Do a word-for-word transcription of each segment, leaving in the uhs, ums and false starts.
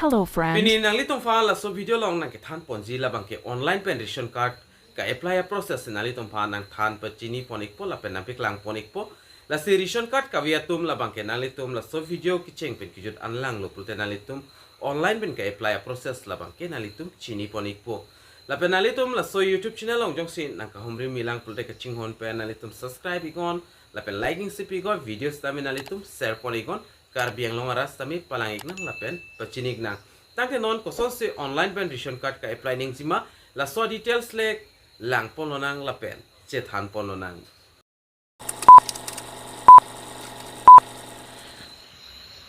Hello, friend. Pini nanglitum aphan laso video along nangkethan ponji labang ke online pen ration card ka-apply a-process nanglitum aphan nangthan pachini pon ikpo lapen nangpeklang pon ikpo. Lasi ration card kave atum labang ke nanglitum laso video kecheng pen kejut anlang lo pulote nanglitum online pen ka-apply a-process labang ke nanglitum chini pon ikpo. Lapen nanglitum laso YouTube channel along jongsi nangkahumri milang pulote kachinghon pen nanglitum subscribe iknon lapen like isi pi iknon, video sitame nanglitum share pon iknon, Karbi Anglong arat sitame palang iknang lapen pachini iknang. Tangte non kosonsi online pen ration card ka-apply nangjima, laso details le lang pon lonang lapen chethan pon lonang.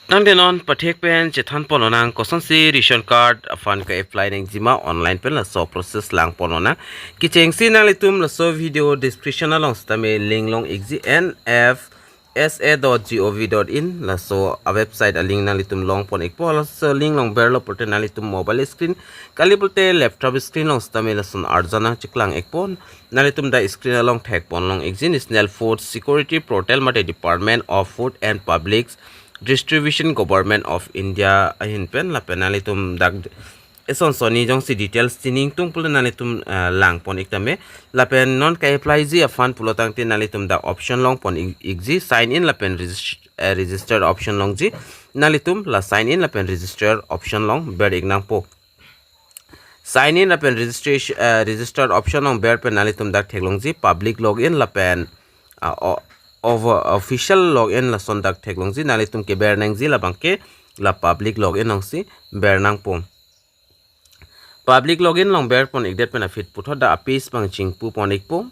Tangte non pathek pen chethan pon lonang kosonsi ration card aphan ka-apply nangjima online pen laso process lang pon lonang. Kechengsi nanglitum laso video description along sitame link long ikji N F S A dot gov dot in laso a-website a-link nanglitum long pon ikpo, laso link long berlo pulote nanglitum mobile screen kali pulote laptop screen along sitame lason arjan nangcheklang ikpo. Nanglitum dak screen along thek pon long ikji National Food Security Portal mate Department of Food and Public Distribution, Government of India ahin pen lapen nanglitum dak eson sonni jongsi details chini ingtung pulote nanglitum, eh, lang pon ik tame. Lapen non ka-apply ji aphan pulo tangte nanglitum dak option long pon ik-, ikji sign in lapen regis-, eh, register option longji. Nanglitum la sign in lapen register option long ber ik nangpo. Sign in lapen registration, eh, register option long ber pen nanglitum dak theklongji public login lapen, ah, o-, over official login lason dak theklongji. Nanglitum keber nangji labang ke la public login longsi ber nangpo. Public login long ber pon ikdet pen aphi puthot dak a-page abang chingpu pon ikpo.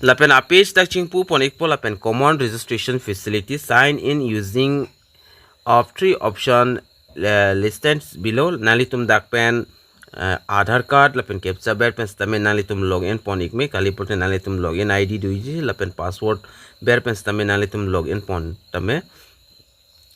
Lapen a-page dak chingpu pon ikpo lapen common registration facility, sign in using of three option, eh, listed below. Nanglitum dak pen, eh, Aadhaar card lapen captcha ber pen sitame nanglitum login pon ik me, kali pulote nanglitum login I D doji lapen password ber pen sitame nanglitum login pon tame.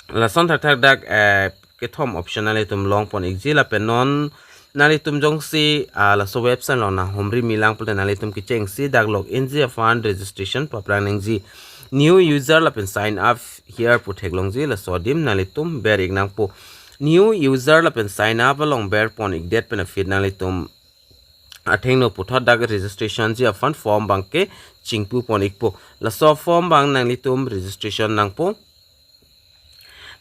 Lason thakthak dak, eh, kethom option nanglitum long pon ikji lapen non nanglitum jongsi, ah, laso website along nanghumri milang pulote nanglitum kechengsi dak login ji aphan registration paphrang nangji. New user lapen sign up here pu theklongji, laso adim nanglitum ber ik nangpo. New user lapen sign up along ber pon ikdet pen aphi nanglitum athengno puthot dak registration ji aphan form abang ke chingpu pon ikpo. Laso form abang nanglitum registration nangpo.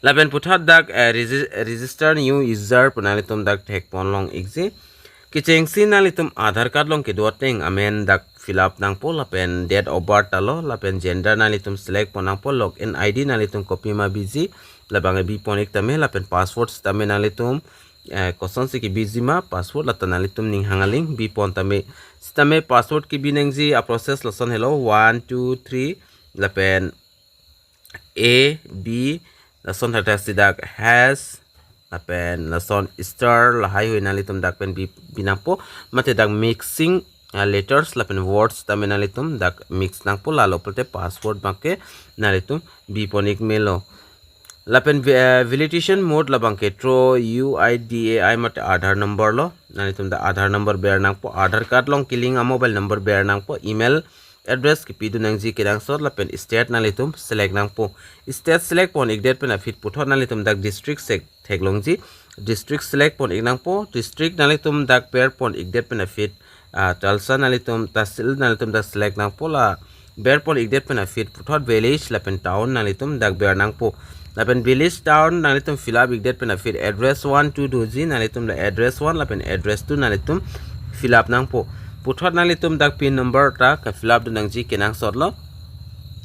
Lapen puthot dak, eh, regi-, register new user pu nanglitum dak thek pon long ikji. Kechengsi nanglitum Aadhaar card along kedo ateng amen dak fill up nangpo lapen date of birth ta lo lapen gender nanglitum select pon nangpo, login I D nanglitum kopima biji labang bi pon ik tame lapen password sitame nanglitum, eh, kosonsi kebiji ma password lata nanglitum ning hang aling bi pon tame. Sitame password kebi nangji a-process lason helo one, two, three lapen A, B, lason thakthak si dak hash, lapen lason star, lahai hui nanglitum dak pen bi, bi nangpo, mate dak mixing, ah, letters, lapen words tame nanglitum dak mix nangpo, lalo pulote password abang ke nanglitum bi pon ik melo. Lapen vi-, eh, validation mode labang ke through U I D A I mate Aadhaar number lo, nanglitum dak Aadhaar number ber nangpo, Aadhaar card along kelink a-mobile number ber nangpo, email address kepidun nangji kenangsot lapen state nanglitum select nangpo. State select pon ikdet pen aphi puthot nanglitum dak district sek theklongji. District select pon ik nangpo. District nanglitum dak ber pon ikdet pen aphi, ah, Talsa nanglitum, Tahsil nanglitum dak select nangpo, la ber pon ikdet pen aphi puthot village lapen town nanglitum dak ber nangpo. Lapen village town nanglitum fill up ikdet pen aphi address one, two doji, nanglitum la address one lapen address two nanglitum fill up nangpo. Puthot nanglitum dak pin number ta ka-fill up dun nangji kenangsot lo.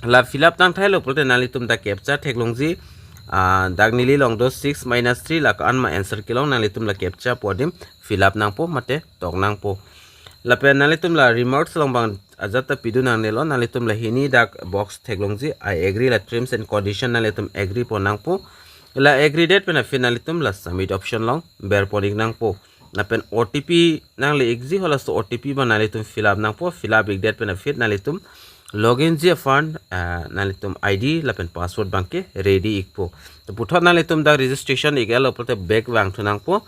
La fill up tang thailo pulote nanglitum dak captcha theklongji, ah, dak neli along do six minus three, la ko-an ma answer kelong, nanglitum la captcha pu adim fill up nangpo mate tok nangpo. Lapen nanglitum la remarks along abang ajat ta pidun nangnelo, nanglitum la hini dak box theklongji, I agree, la terms and condition nanglitum agree pon nangpo. La agree det pen aphi nanglitum la submit option along ber pon ik nangpo. Lapen O T P nangle ikji, halaso O T P abang nanglitum fill up nangpo, fill up ikdet pen aphi nanglitum login ji aphan, ah, nanglitum I D lapen password abang ke ready ikpo. To puthot nanglitum dak registration ik-etlo pulote back vangthu nangpo.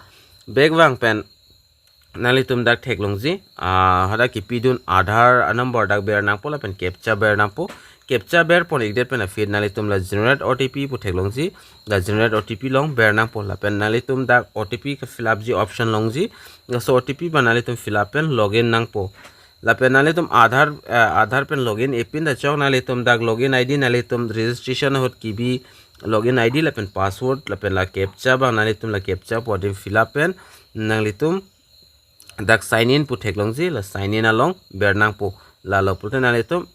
Back vang pen nanglitum dak theklongji, ah, hadak kepidun Aadhaar a-number dak ber nangpo lapen captcha ber nangpo. captcha berpon ikdet pen aphi nanglitum la generate O T P pu theklongji, la generate O T P along ber nangpo lapen nanglitum dak O T P ke fill up ji option longji, laso O T P abang nanglitum fill up pen login nangpo. Lapen nanglitum Aadhaar, eh, Aadhaar pen login ipin ta chok nanglitum dak login I D nanglitum registration ahut kebi login I D lapen password lapen la captcha abang nanglitum la captcha pu adim fill up pen nanglitum dak sign in pu theklongji, la sign in along ber nangpo. Lalo pulote nanglitum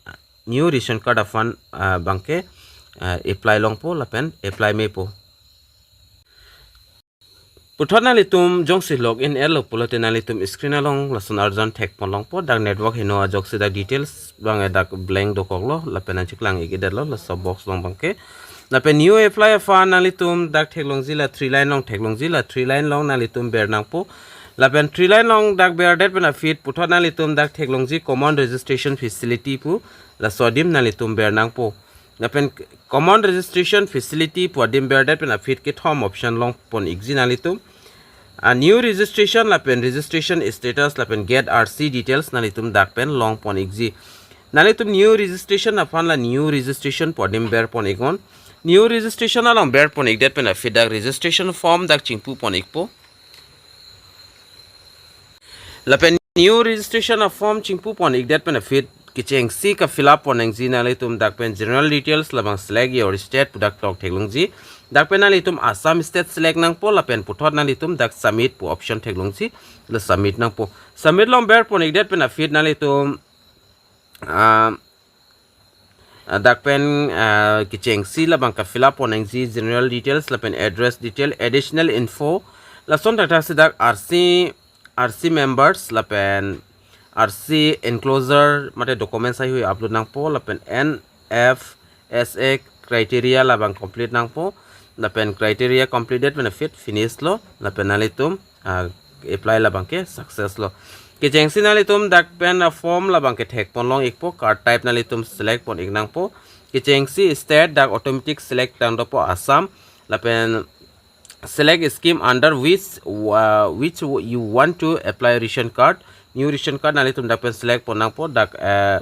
new ration card aphan, ah, abangke, ah, apply longpo lapen apply mepo. Puthot nanglitum jongsi login etlo pulote nanglitum screen along lason arjan thekpon longpo, dak network heno ajoksi dak details abang dak blank dokoklo lapen nangcheklang ikdetlo laso box along abangke. Lapen new apply aphan nanglitum dak theklongji, la three line along theklongji, la three line along nanglitum ber nangpo. Lapen three line along dak berdet pen aphi puthot nanglitum dak theklongji common registration facility pu, laso adim nanglitum ber nangpo. Lapen common registration facility pu adim berdet pen aphi kethom option longpon ikji nanglitum. A new registration lapen registration status lapen get R C details nanglitum dak pen longpon ikji. Nanglitum new registration aphan la new registration pu adim berpon iknon. New registration along berpon ikdet pen aphi dak registration form dak chingpupon ikpo. Lapen new registration a form chingpupon ikdet pen aphi kechengsi ka fill up pon nangji, nanglitum dak pen general details labang select your state pu dak tok theklongji. Dak pen nanglitum Assam state select nangpo lapen puthot nanglitum dak submit pu option theklongji, la submit nangpo. Submit along berpon ikdet pen aphi nanglitum, ah, ah, dak pen, ah, kechengsi labang ka fill up pon nangji, general details lapen address detail, additional info. Lason thakthak si dak R C, R C members lapen R C enclosure mate documents haihui upload nangpo lapen N F S A criteria labang complete nangpo. Lapen criteria completed pen aphi finish lo lapen nanglitum, ah, apply labangke success lo. Kechengsi nanglitum dak pen a form labangke thekpon long ikpo, card type nanglitum select pon ik nangpo. Kechengsi state dak automatic select tang dopo Assam, lapen select scheme under which, uh, which you want to apply ration card. New ration card nanglitum dak pen select pon nangpo, dak, eh,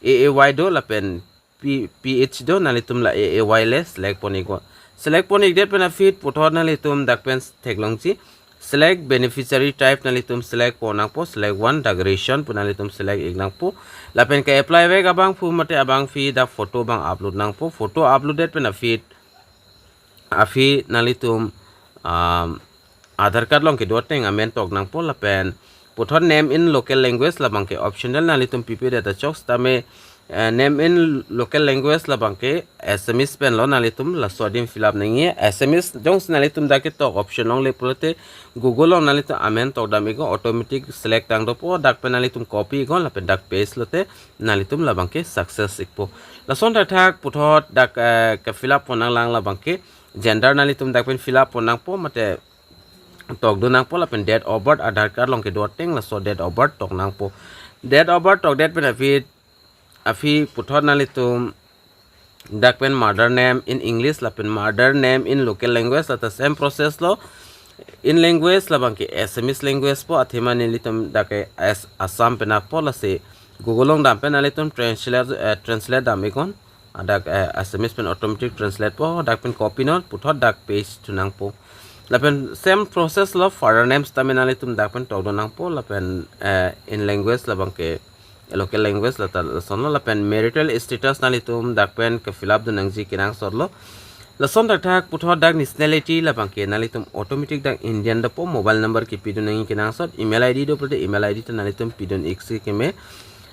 A A Y do lapen P-, P H do, nanglitum la A A Y le select pon iknon. Select pon ikdet pen aphi puthot nanglitum dak pen theklongji. Select beneficiary type nanglitum select pon nangpo, select one, dak ration pu nanglitum select ik nangpo. Lapen ka apply vek abangphu mate abangphi dak photo abang upload nangpo. Photo upload det pen aphi, aphi nanglitum, um, Aadhaar card along kedo ateng amen tok nangpo lapen puthot name in local language labangke optional, nanglitum pipedet ta chok sitame, eh, name in local language labangke Assamese pen lo, nanglitum laso adim fill up nangji. Assamese jongsi nanglitum dak ketok option longle pulote Google along nanglitum amen tok dam iknon, automatic select tang dopo, dak pen nanglitum copy iknon lapen dak paste lote nanglitum labangke success ikpo. Lason thakthak puthot dak, eh, ka fill up pon nanglang labangke gender nanglitum dak pen fill up pon nangpo mate tok dun nangpo lapen date of birth, Aadhaar card along kedo ateng laso date of birth tok nangpo. Date of birth tokdet pen aphi, aphi puthot nanglitum dak pen mother name in English lapen mother name in local language, lata same process lo. In language labangke Assamese language po, athema nelitum dak ke as Assam pen akpo, lasi Google along dam pen nanglitum translate, eh, translate dam iknon. Dak, eh, Assamese pen automatic translate po, dak pen copy non, puthot dak paste thu nangpo. Lapen same process lo, father name sitame nanglitum dak pen tok dun nangpo, lapen, eh, in language labangke local language lata lason lo, lapen marital status nanglitum dak pen ka fill up dun nangji kenangsot lo. Lason thakthak puthot dak nationality labangke nanglitum automatic dak Indian dopo, mobile number kepi dun nangji kenangsot, email I D do pulote email I D ta nanglitum pi dun iksi keme.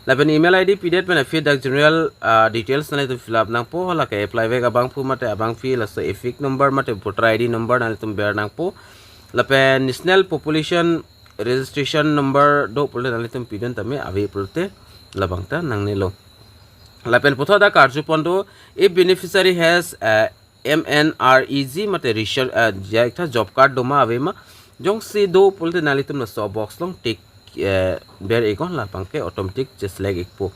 Lapen email I D pidet pen aphi dak general, ah, details nanglitum fill up nangpo, hala ka apply vek abangphu mate abangphi laso EPIC number mate voter I D number nanglitum ber nangpo. Lapen national population registration number do pulote nanglitum pi dun tame ave pulote labang ta nangnelo. Lapen puthot dak karju pon do, if beneficiary has, uh, M N R E G mate ration, uh, ja ek tha job card do ma ave ma, jongsi do pulote nanglitum laso box along tick, eh, ber iknon, labangke automatic che select ikpo.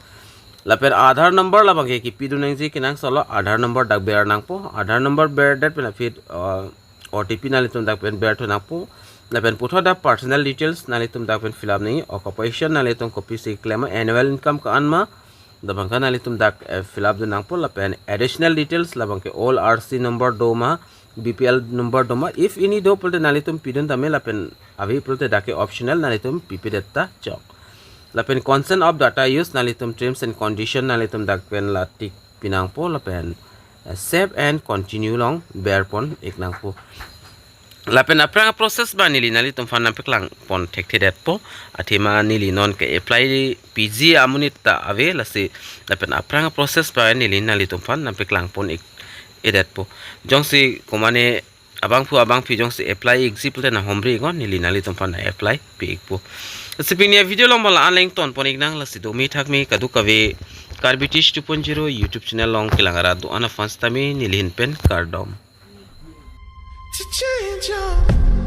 Lapen Aadhaar number labangke kepi dun nangji kenangsot lo, Aadhaar number dak ber nangpo, Aadhaar number berdet pen aphi, uh, O T P nanglitum dak pen ber thu nangpo. Lapen puthot dak personal details nanglitum dak pen fill up nangji, occupation nanglitum kopisi keklem ma, annual income ko-an ma, Labangke nanglitum dak eh, fill up dun nangpo lapen additional details labangke old R C number doma, B P L number doma. If any do pulote nanglitum pidun tame lapen ave pulote dak ke optional nanglitum pipedet ta chok. Lapen consent of data use nanglitum terms and condition nanglitum dak pen la tick pi nangpo lapen eh, save and continue along berpon ik nangpo. Lapen aphrang process abang neli nanglitum aphan nangpeklang pon thekthedetpo. Athema neli non ke apply piji amonit ta ave lasi. Lapen aphrang process abang neli nanglitum aphan nangpeklang pon ik edetpo. Jongsi komane abangphu abangphi jongsi apply ik ji pulote nanghomri iknon, neli nanglitum aphan apply pi ikpo. Lasi pini avideo along bala anleng ton pon ik nang, lasi domi thakmi kadokave Karbi Teach two point zero YouTube channel along kelang arat do-an aphan sitame neli ahin pen kardom. To change up.